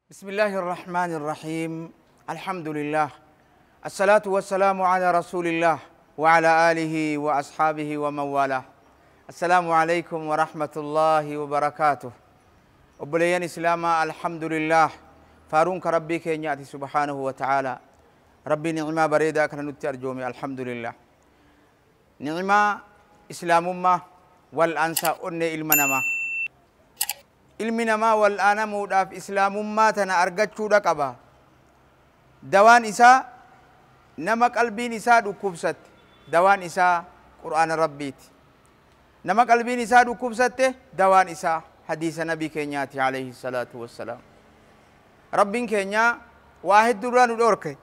بسم الله الرحمن الرحيم. الحمد لله، الصلاة والسلام على رسول الله وعلى آله وأصحابه ومن والاه. السلام عليكم ورحمة الله وبركاته. أبليان إسلام، الحمد لله، فارونك ربي كينياتي سبحانه وتعالى. ربي نعمة بريدة كان نترجومي، الحمد لله. نعمة إسلام ما والأنسى أن إلمنما ilmi namaa wal'aanamuudhaaf islaamummaa tana argachuudha qaba. Dawaan isaa nama qalbiin isaa dhukkubsatte, dawaan isaa qur'aana rabbiiti. Nama qalbiin isaa dhukkubsatte, dawaan isaa hadiisa nabii keenyaati alayhi salaatu wassalaam. Rabbiin keenya waa hedduurraa nu dhoorke.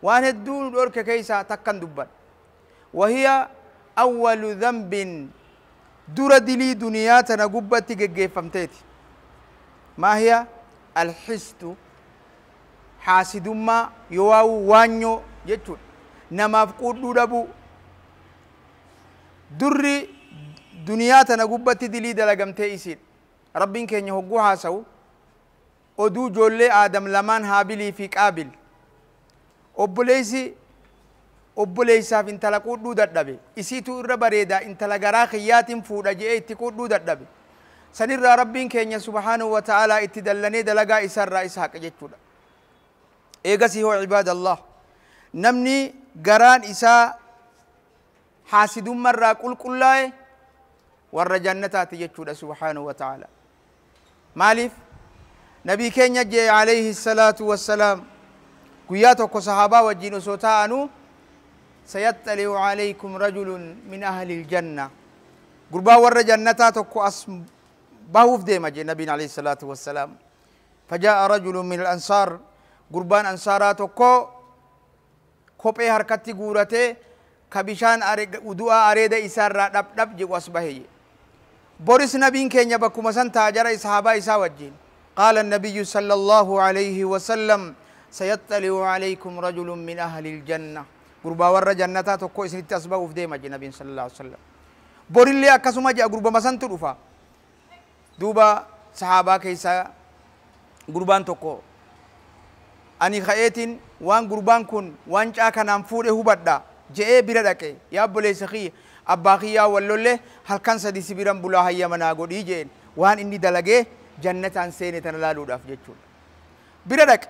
Waan hedduu nu dhoorke keessaa takkan dubbadha. Wahiya awwalu dhanbin, dura dilii duniyaa tana gubbatti geggeeffamteeti. Maa hiya? Alxistu, haasidummaa yoowaa'u waanyoo jechuudha. Namaaf quudhuu dhabuu. Durri duniyaa tana gubbatti dilii dalagamtee isiidha. Rabbiin keenya hogguu haasa'u oduu ijoollee Aadam lamaan, Haabilii fi Qaabil, obboleessi obboleessaaf intala quudhuu dadhabe. Isiitu irra bareeda, intala garaa kiyyaatiin fuudha je'ee itti quudhuu dadhabe. Sanirraa Rabbiin keenya subhaanahu wa ta'aalaa itti dallanee dalagaa isarraa isa haqa jechuudha. Eegasii hoo cibaadallah, namni garaan isaa haasidummarraa qulqullaa'e warra jannataati jechuudha subhaanahu wa ta'aalaa. Maaliif? Nabii keenya jee alayhi salaatu wassalaam guyyaa tokko sahaabaa wajjiin osoo taa'anuu, "سيطلع عليكم رجل من أهل الجنة." Gurbaa warra jannataa tokko as bahuuf deema jee nabiin alayhi salaatu wassalaam. فجاء رجل من الأنصار، gurbaan ansaaraa tokko kophee harkatti guuratee ka bishaan udu'aa areeda isaarraa dhab dhab jedhu as bahe. Boris nabiin keenya bakkuma san taa jara sahaabaa isaa wajjin. قال النبي صلى الله عليه وسلم: "سيطلع عليكم رجل من أهل الجنة." Gurbaa warra jannataa tokko isinitti as bahuuf deema jee nabiin صلى الله عليه وسلم. Borillee akkasuma jea, gurbama santu dhufa. Duuba sahaabaa keessaa gurbaan tokko, "Ani ka'eetiin waan gurbaan kun wancaa kanaan fuudhe hubadha," je'ee bira dhaqe. "Yaa obboleessa kiyya, abbaa kiyyaa wallolle, halkan 3 si biran bulaa, hayyama naa godhii," jeen. Waan inni dalagee jannataan seene tana laaluudhaaf jechuudha. Bira dhaqe,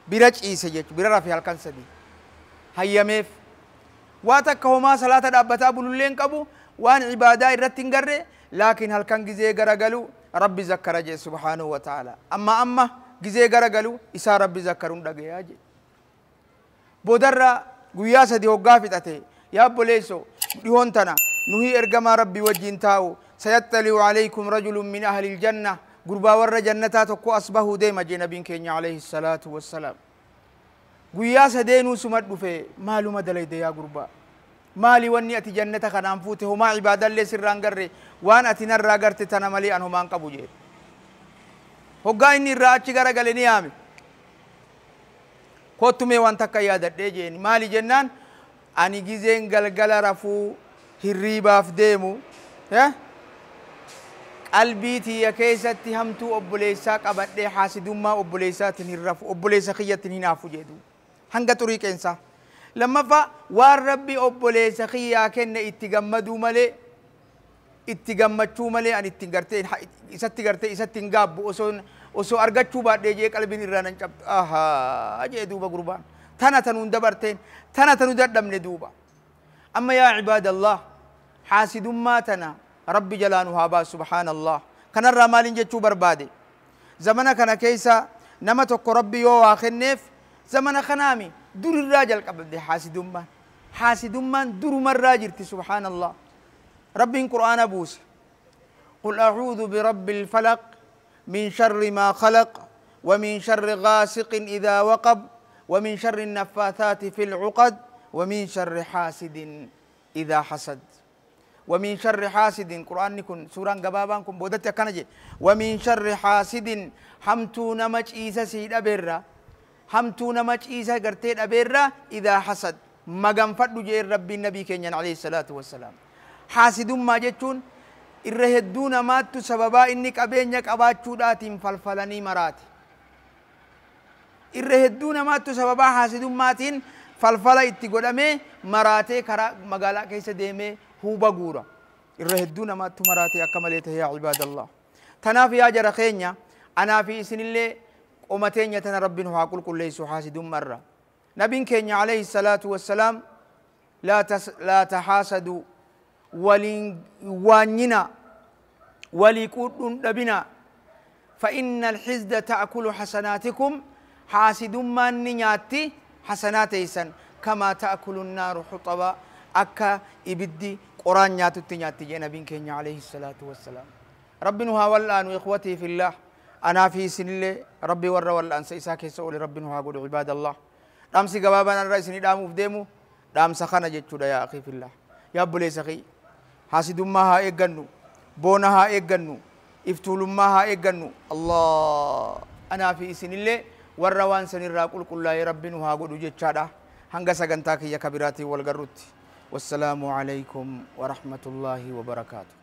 bira ciise jechuudha, bira rafe halkan 3. Hayyameef. Waa takka homaa salaata dhaabbataa bulullee hin qabu, waan ibaadaa irratti hin garre, laakiin halkan gizee garagalu Rabbi zakkara jee subhaanahu wa ta'ala. Amma amma gizee garagalu isaa Rabbi zakkaruun dhagayaa jee. Boodarra guyyaa 3 hoggaa fixate, "Yaa obboleesso, dhihoon tana nuhii ergamaa Rabbii wajjin taa'u, 'سيطلع عليكم رجل من أهل الجنة', gurbaa warra jannataa tokko as bahuu deema," jee nabiin keenya alayhi salaatu wassalaam. Guyyaa sadeenuu suma dhufe. "Maaluma dalayde yaa gurbaa? Maali wanni ati jannata kanaan fuute? Homaa ibaadallee sirraan garre." "Waan ati narraa garte tana malee an homaan qabu," jee. Hoggaa inni irraa achi garagale ni yaame. "Kottumee, waan takka yaadadhee," jeeni. "Maali?" jennaan, "Ani gizeen galgala rafuu hirriibaaf deemu qalbii tiyya keessatti hamtuu obboleessaa qabadhee haasidummaa obboleessaatiin hin rafu, obboleessa kiyyattiin hin haafu," jedhu. Hanga xurii qeensaa. Lammaffaa, waan Rabbi obboleessa kiyyaa kenne itti gammaduu malee, itti gammachuu malee, ani ittiin gartee isatti gartee isatti hin gaabbu. Osoo argachuu baadhee jee qalbiin irraa nan cabdu." "Ahaa," jee duuba gurbaan. Tana tanuun dabarteen, tana tanu dadhabne duuba. Amma yaa cibaadallah, haasidummaa tana Rabbi jalaa nu haa baasu subhaanallah. Kanarraa maaliin jechuu barbaade? Zamana kana keessa nama tokko Rabbi yoo waa kenneef, zamana kanaami, durirraa jalqabde haasidummaan. Haasidummaan durumarraa jirti subhaanallah. Rabbiin qur'aana buuse. قل أعوذ برب الفلق، من شر ما خلق، ومن شر غاسق إذا وقب، ومن شر النفاثات في العقد، ومن شر حاسد إذا حسد. ومن شر حاسد، قرآن كن سورة gabaabaan kun boodatti akkana jedhe: ومن شر حاسد، hamtuu nama ciisa sii dhabeerra, hamtuu nama ciisa gartee dhabeerra, إذا حسد maganfadhu jeen Rabbiin nabii keenyan عليه الصلاة والسلام. Haasidummaa jechuun irra hedduu namaattu sababaa inni qabeenya qabaachuudhaatiin falfalanii maraate. Irra hedduu namaattu sababaa haasidummaatiin falfala itti godhamee maraatee karaa magaalaa keessa deemee huuba guura. Irra hedduu namaattu maraatee akka malee ta'e, yaa cibaadallah. Tanaaf yaa jara keenya, anaa fi isinillee qoma teenya tana Rabbiin haa qulqulleessu haasidummarra. Nabiin keenya alayhi salaatu wassalaam, laa taxaasaduu, waliin waanyina, walii quudhuun dhabina, فإن الحسد تأكل حسناتكم، حاسد ما نياتي حسناتيسن، كما تأكل النار حطبا، أكا إبدي قرآن نياتو تنياتي جي نبي كينيا عليه الصلاة والسلام. ربي نها والآن إخوتي في الله، أنا في سن الله ربي ور والآن سيساك سؤال ربي نها قول. عباد الله، دامسي قبابنا الرئيس ندامو في ديمو دام سخنا جتشو. يا أخي في الله، يا بولي سخي، حاسد ما ها إيغنو، بونا ها إيغنو، iftuulummaa haa eeggannu. Allah anaa fi isinillee warra waan sanirraa qulqullaa'ee Rabbi nu haa godhu jechaadha. Hanga sagantaa kiyya kabiraatiin wal garrutti, wassalaamu alaykum warahmatullaahi wabarakaatu.